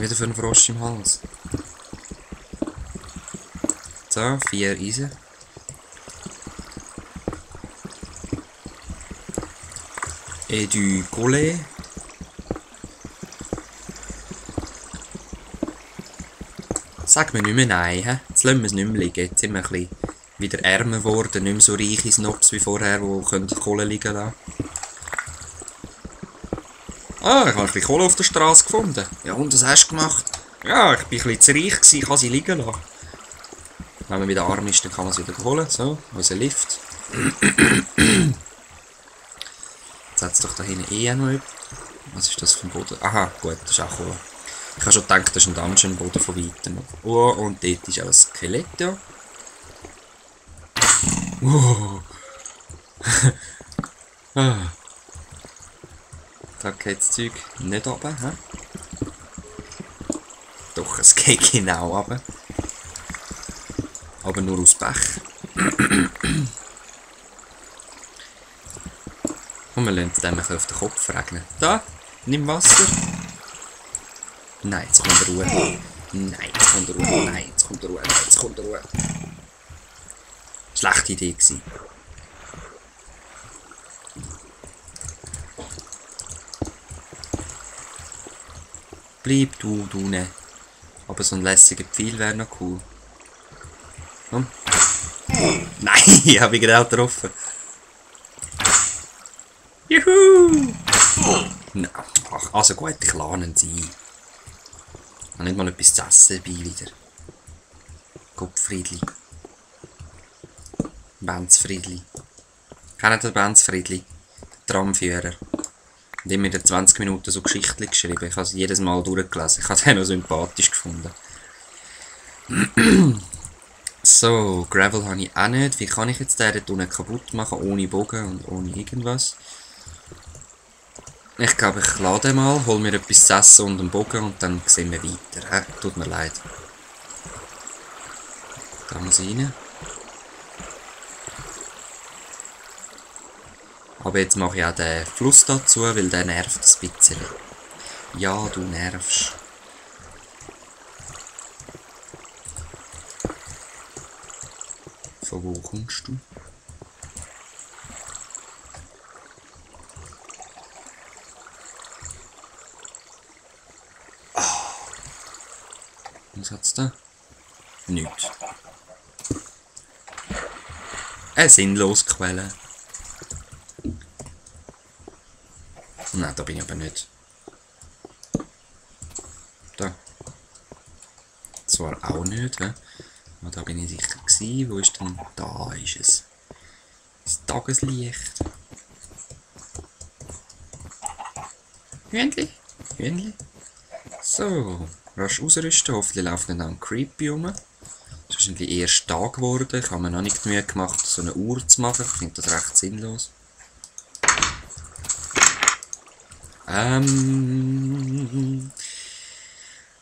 Wieder für einen Frosch im Hals. So, 4 Eisen. Et du Collet. Sag mir nicht mehr nein, he? Jetzt lassen wir es nicht mehr liegen. Jetzt sind wir ein bisschen wieder ärmer geworden, nicht mehr so reiche Snobs wie vorher, die Kohle liegen lassen. Ah, ich habe ein bisschen Kohle auf der Straße gefunden. Ja, und was hast du gemacht? Ja, ich war ein bisschen zu reich, ich kann sie liegen lassen. Wenn man wieder arm ist, dann kann man sie wieder holen. So, unser Lift. Jetzt hat es doch da hinten eh noch etwas. Was ist das für ein Boden? Aha, gut, das ist auch Kohle. Ich habe schon gedacht, das ist ein Dungeon-Boden von weitem. Oh, und dort ist auch ein Skelett, ja. Oh. Ah. Da geht das Zeug nicht runter, hä? Doch, es geht genau runter. Aber nur aus Pech. Und wir lassen es dem auf den Kopf regnen. Da, nimm Wasser. Nein, jetzt kommt Ruhe. Nein, jetzt kommt Ruhe. Nein, jetzt kommt Ruhe. Nein, jetzt kommt Ruhe. Schlechte Idee gewesen. Bleib du ne. Aber so ein lässiger Pfeil wäre noch cool. Komm. Nein, ich habe ihn genau getroffen. Juhu! No. Ach, also gut, ich lade ihn sein. Ich habe nicht mal etwas zu essen dabei wieder. Gottfriedli. Benzfriedli. Kennt ihr Benzfriedli? Tramführer. Und immer in 20 Minuten so Geschichten geschrieben. Ich habe es jedes Mal durchgelesen. Ich habe den noch sympathisch gefunden. So, Gravel habe ich auch nicht. Wie kann ich jetzt den dort unten kaputt machen, ohne Bogen und ohne irgendwas? Ich glaube, ich lade mal, hol mir etwas zu essen und einen Bogen und dann sehen wir weiter. Tut mir leid. Da muss ich rein. Aber jetzt mache ich auch den Fluss dazu, weil der nervt ein bisschen. Ja, du nervst. Von wo kommst du? Was hat's da? Nichts. Eine sinnlose Quelle. Nein, da bin ich aber nicht. Da. Zwar auch nicht, he? Aber da bin ich sicher gewesen. Wo ist denn? Da ist es. Das Tageslicht. Hühnli. Hühnli. So. Rasch ausrüsten. Hoffentlich läuft nicht ein Creepy rum. Es ist wahrscheinlich erst Tag geworden. Ich habe mir noch nicht die Mühe gemacht, so eine Uhr zu machen. Ich finde das recht sinnlos.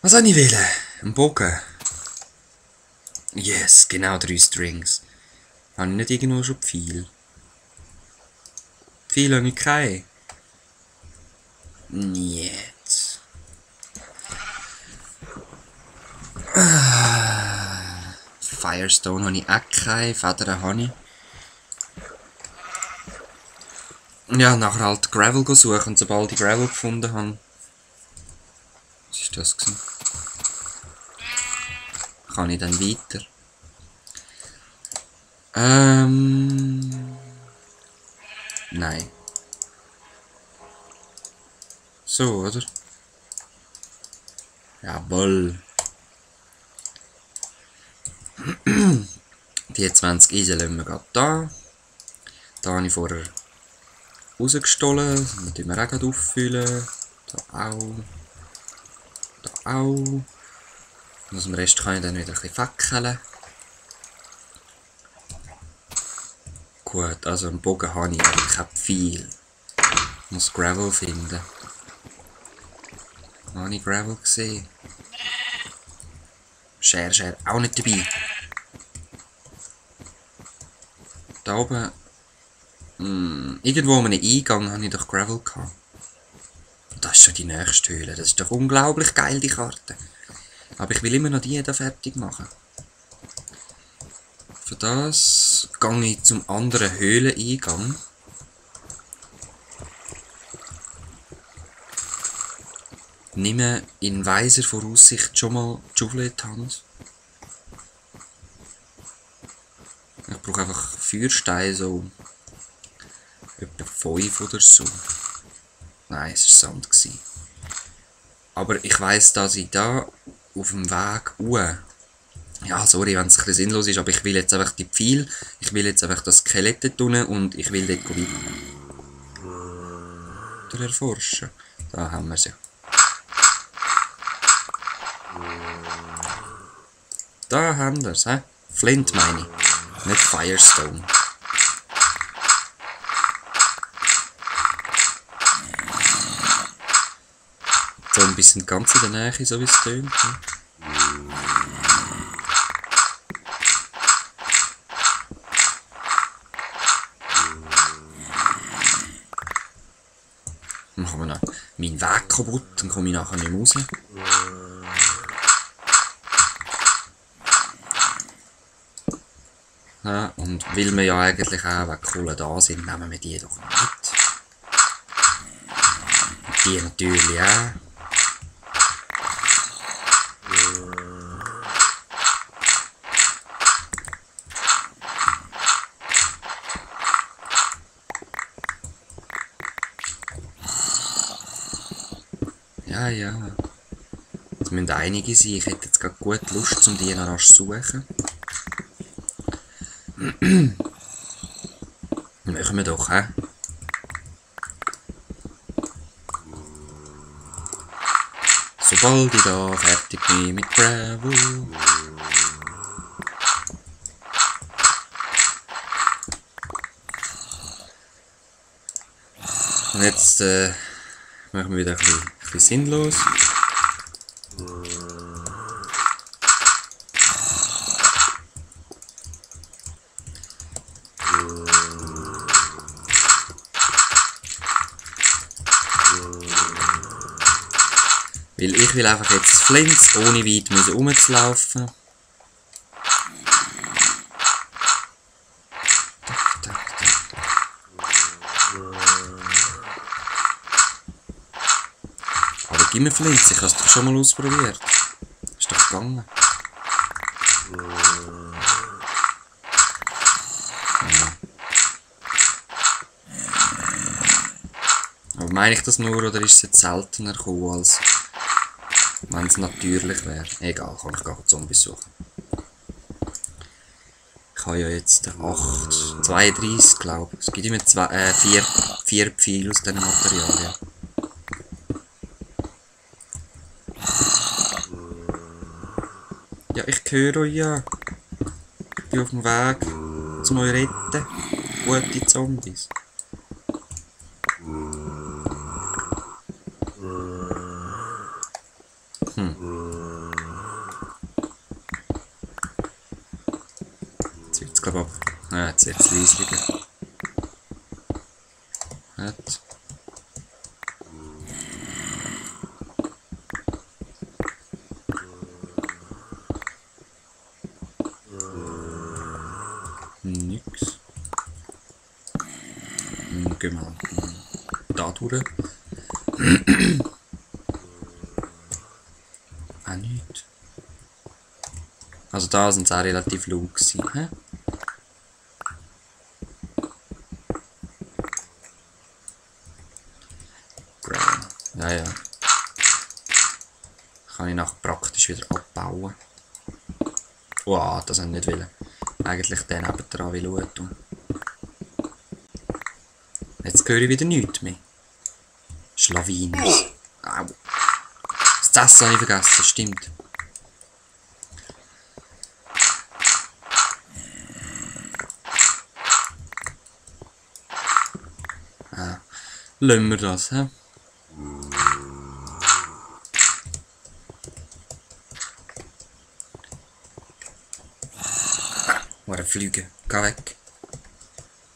Was soll ich wählen? Ein Bogen. Yes, genau 3 Strings. Habe ich nicht irgendwo schon Pfeil? Pfeil habe ich keine. Niet. Firestone habe ich auch keine. Federn habe ich. Ja, nachher halt Gravel suchen und sobald ich Gravel gefunden habe. Was ist das gewesen? Kann ich dann weiter? Nein. So, oder? Jawohl. Die 20 Eisen lassen wir gerade da. Da habe ich vorher rausgestohlen. Das tun wir auch gerade auffüllen. Da auch. Da auch. Und aus dem Rest kann ich dann wieder ein bisschen fackeln. Gut, also einen Bogen habe ich, aber ich habe viel. Ich muss Gravel finden. Habe ich Gravel gesehen? Share auch nicht dabei. Da oben. Irgendwo an einem Eingang habe ich doch Gravel gehabt. das ist schon die nächste Höhle. Das ist doch unglaublich geil, die Karte. Aber ich will immer noch die hier fertig machen. Für das gehe ich zum anderen Höhleneingang. Nehme in weiser Voraussicht schon mal die Schaufel in die Hand. Ich brauche einfach Feuersteine, so etwa 5 oder so. Nein, es war Sand. Aber ich weiss, dass ich da auf dem Weg hoch. Ja, sorry, wenn es ein bisschen sinnlos ist, aber ich will jetzt einfach die Pfeile, ich will jetzt einfach das Skelett dort unten und ich will dort weiter erforschen. Da haben wir sie. Da haben wir es, hä? Flint meine ich, nicht Firestone. Zombies sind ganz in der Nähe, so wie es tönt. Ne? Dann machen wir noch meinen Weg kaputt, dann komme ich nachher nicht mehr raus. Ja, und weil wir ja eigentlich auch wegen Kohle da sind, nehmen wir die doch mit. Und die natürlich auch. Ja, ja. Es müssen einige sein. Ich hätte jetzt gerade gut Lust, um die noch rasch zu suchen. Machen wir doch, hä? Sobald ich da fertig bin mit Gravel. Und jetzt machen wir wieder ein bisschen sinnlos. Weil ich will einfach jetzt Flints, ohne weit rumzulaufen. Aber gib mir Flints, ich habe es doch schon mal ausprobiert. Ist doch gegangen. Ja. Aber meine ich das nur, oder ist es jetzt seltener gekommen, als wenn es natürlich wäre? Egal, kann ich gar keine Zombies suchen. Ich habe ja jetzt 32, glaube ich. Es gibt immer 4 Pfeile aus diesen Materialien. Ja, ich höre euch ja. Ich bin auf dem Weg zu euch retten. Gute Zombies. Jetzt wird es, glaube ich, ja, jetzt wird es leislicher. Nicht. Nix. Gehen wir da durch. Auch nicht. Also da sind es auch relativ low gewesen, hä? Ja, ja. Kann ich nachher praktisch wieder abbauen. Wow, das haben wir nicht wollen. Eigentlich den nebendran will schauen. Jetzt höre ich wieder nichts mehr. Schlawiners. Au. Das Essen habe ich vergessen, stimmt. Ah, lassen wir das, hä? Oder fliegen. Geh weg.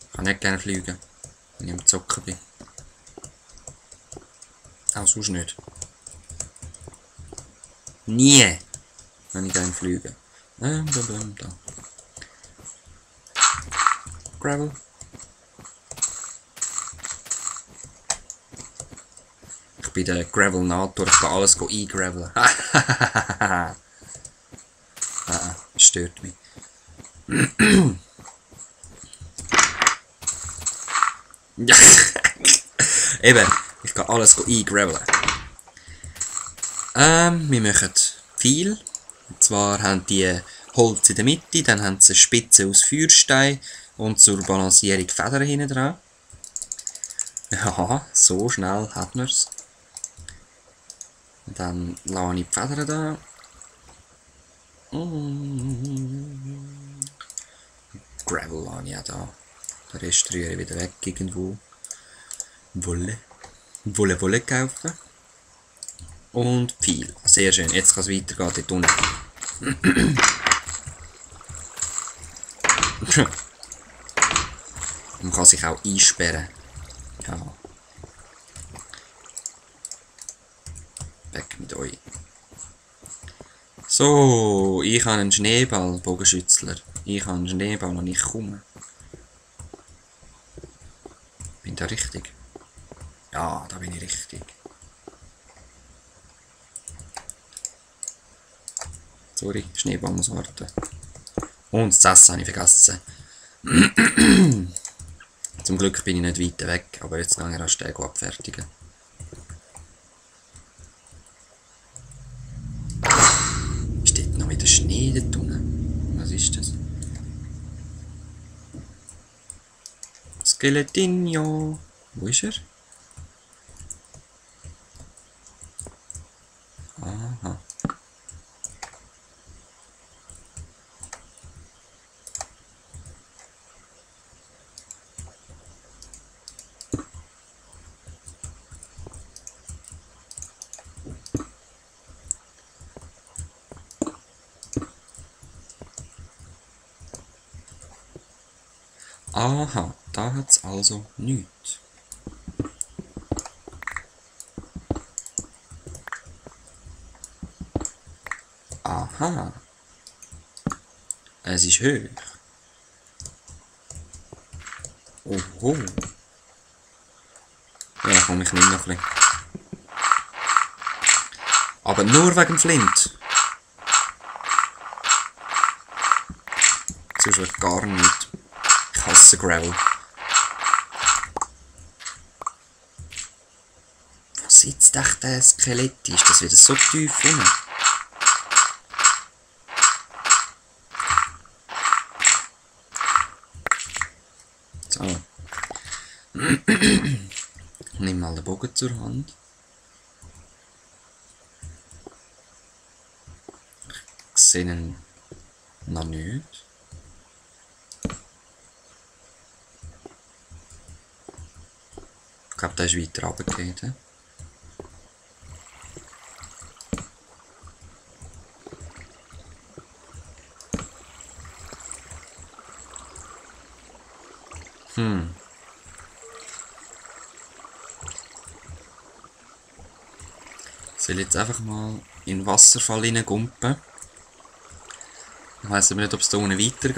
Ich kann nicht gerne fliegen, wenn ich am Zocken bin. Oh, Ja, sonst nicht. Nie! Wenn ich dann fliege. Da. Gravel. Ich bin der Gravelnator, ich kann alles eingravelen. Das stört mich. Ja. Eben, ich kann alles eingravelen. Wir machen viel. Und zwar haben die Holz in der Mitte, dann haben sie eine Spitze aus Feuerstein und zur Balancierung Federn hinten dran. Ja, so schnell hat man es. Dann lasse ich die Federn da. Gravel lasse ich auch da. Den Rest rühre ich wieder weg irgendwo. Wolle kaufen. Und viel. Sehr schön. Jetzt kann es weitergehen dort unten. Man kann sich auch einsperren. Ja. Weg mit euch. So, ich habe einen Schneeball, Bogenschützler. Ich habe einen Schneeball und ich komme. Bin ich da richtig? Ja, da bin ich richtig. Sorry, Schneeball muss warten. Und das Essen habe ich vergessen. Zum Glück bin ich nicht weit weg, aber jetzt gehe ich rasch den abfertigen. Ist dort noch wieder Schnee dort unten? Was ist das? Skeletinho. Wo ist er? Aha. Aha, da hat's also nichts. Aha. Es ist hoch. Oho. Ja, komm, ich nehme noch ein bisschen. Aber nur wegen Flint. Sonst wird gar nicht. Ich hasse Gravel. Wo sitzt echt der Skelett? Ist das wieder so tief unten? So. Ich nehme mal den Bogen zur Hand. Ich sehe ihn noch nicht. Ich glaube, der ist weiter runtergegangen. Ich soll jetzt einfach mal in den Wasserfall reingumpen. Ich weiss aber nicht, ob es da unten weitergeht.